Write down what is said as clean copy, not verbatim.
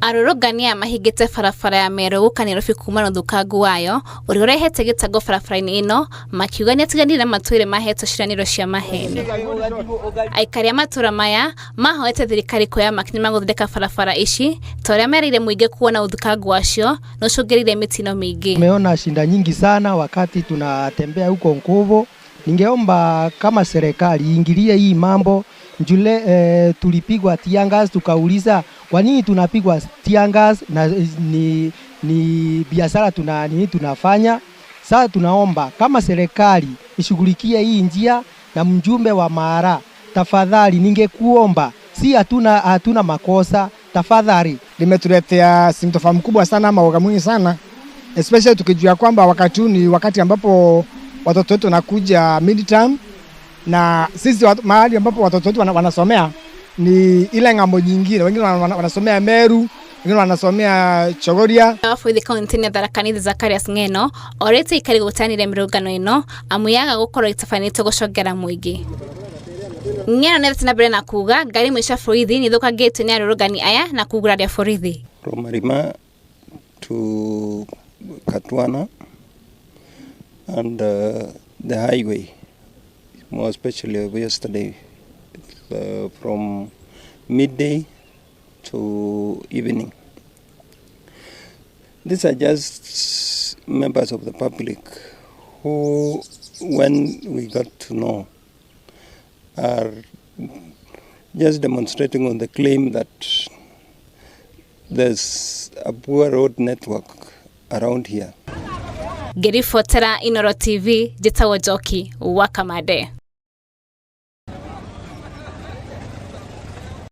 Arũrũngani aya mahingĩte barabara ya Meru gũka Nairobi kuma na ũthũkangu wayo ũrĩa ũrehete gĩtango barabara-inĩ ĩno, makiuga nĩ atiganire na matũire mahetwo ciĩranĩro cia maheni. Aikari a matũra maya mahoete thirikari kuoya makinya ma gũthondeka barabara ici ta ũrĩa merĩire mũingĩ kuona ũthũkangu wacio nĩ ũcũngĩrĩirie mĩtino mĩingĩ. Tumeona shinda nyingi sana wakati tunatembea huko Nkubu. Ningeomba kama serikali iingilie hii mambo njule. Tulipigwa tear gas, tukauliza kwa nini tunapigwa tear gas na ni biashara nini tunafanya. Sasa tunaomba kama serikali ishughulikie hii njia na mjumbe wa Mara, tafadhali ningekuomba, si hatuna makosa, tafadhali. Limetuletea sintofahamu kubwa sana ama woga mwingi sana, especially tukijua kwamba wakati huu ni wakati ambapo watoto wetu wanakuja midterm, na sisi mahali ambapo watoto wetu wanasomea ni ile ng'ambo nyingine. Wengine wanasomea Meru, wengine wanasomea Chogoria. Wa borithi kaunti-inĩ ya Tharaka Nithi Zacharias Ng'eno orĩtie aikari gũteanĩria mĩrũrũngano ĩno amu yaga gũkorwo ĩtabanĩtio gũcongera mũingĩ. Ng'eno nĩ na mbere na kuga ngari imwe cia borithi nĩ ithũkangĩtio nĩ arũrũngani aya na kuguraria borithi. From Marima to Katwana and the highway, more especially yesterday, from midday to evening. These are just members of the public who, when we got to know, are just demonstrating on the claim that there's a poor road network around here. Ngĩribotera Inoro TV, njĩtagwo Njoki wa Kamande.